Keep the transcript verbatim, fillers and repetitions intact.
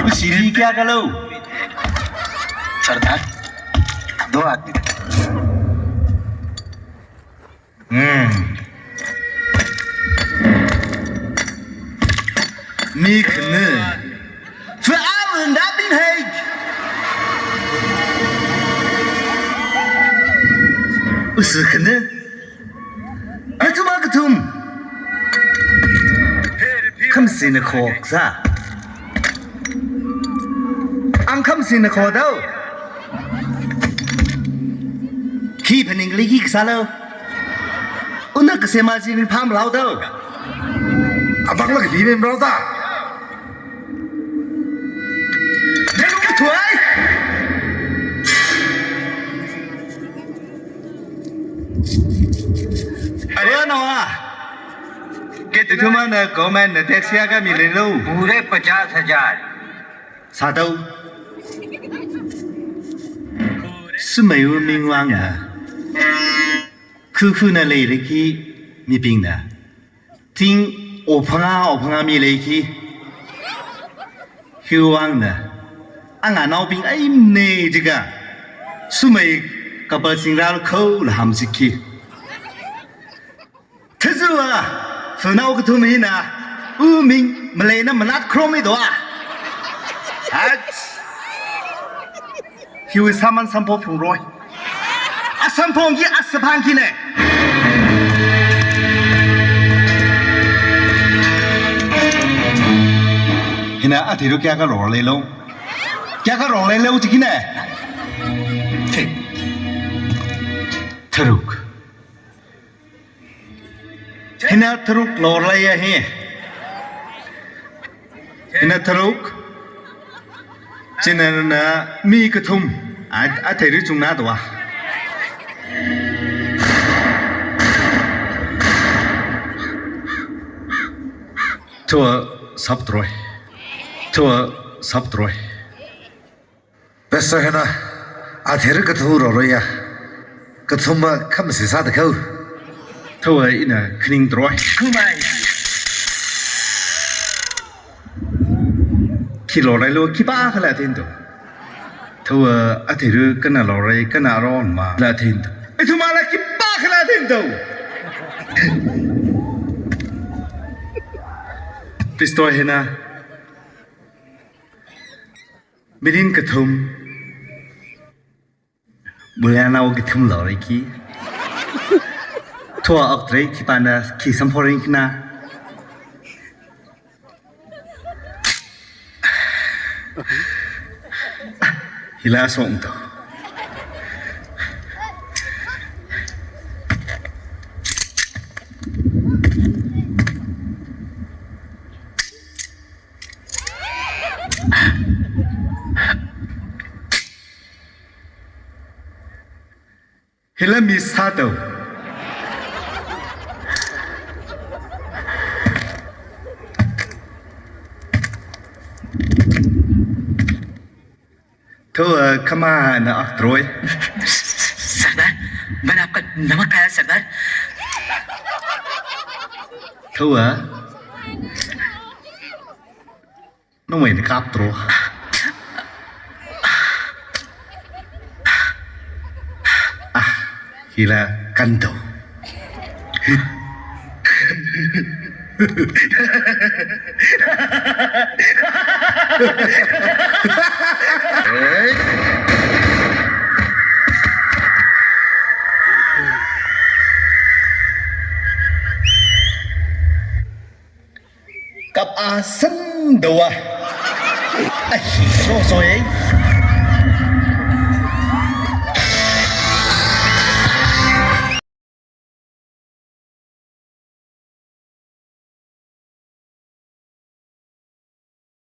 Usi mi kayākha lo? सरदार, दो आदमी। Hmm. Mi khani. Fa amun da bin hai. Usi khani. Nathum kathum. Khamsina khoksa. Ang khamsina khodao. Khi phaning lei khi kasālo. Una kasema jin phamlaodao. Abang lagi di membrao ta. Delu kuthuai. Alo, Noah. Ithumna government na tax kayākha mileilo? पूरे पचास हजार। Sādao. Sumeiwui ming vangna. Khukhuna leiriki mibingna. Ting ophanga ophanga mi leiki. Hiwui vangna. Anganaobing ai ne jiakha. Sumei kapal singra khao la hamsiki. Thazua, fanao kathum hina, u ming, maleina manat khromi doa. Hat. Hiwui saman samphok phungroi. Asamphok ki asaphang ki ne. Hina atheiru kayākha ror leilo. Kayākha ror leilo jiki ne. Tharuk. Hina tharuk lorlei ya hi. Hina tharuk. China na mi kathum. A, atheiru chungna doa. Thua sap troi. Thua sap troi. Pastor hina, atheiru kathu roroi ya. Kathum ma khamsi sāda khao. Thua ina khaning troi. Kumai. Khi lorleilo, khipākhala theindo. Thua atheiru kana lorlei, kana aron ma la theindo. Ithumla khipākhala theindo. Pastor hina. Mirin kathum. Bulanao kathum loriki. Thua oktrei khipāna khi samphoring khina. Hila songto. Hila mi sādao. Thua, eh, khamana oktroi. सरदार, मैंने आपका नमक खाया, सरदार। Thua, eh, nawui eina kaptro. Ah, hila kando. Kap a sāndawa. Ahi so so ei.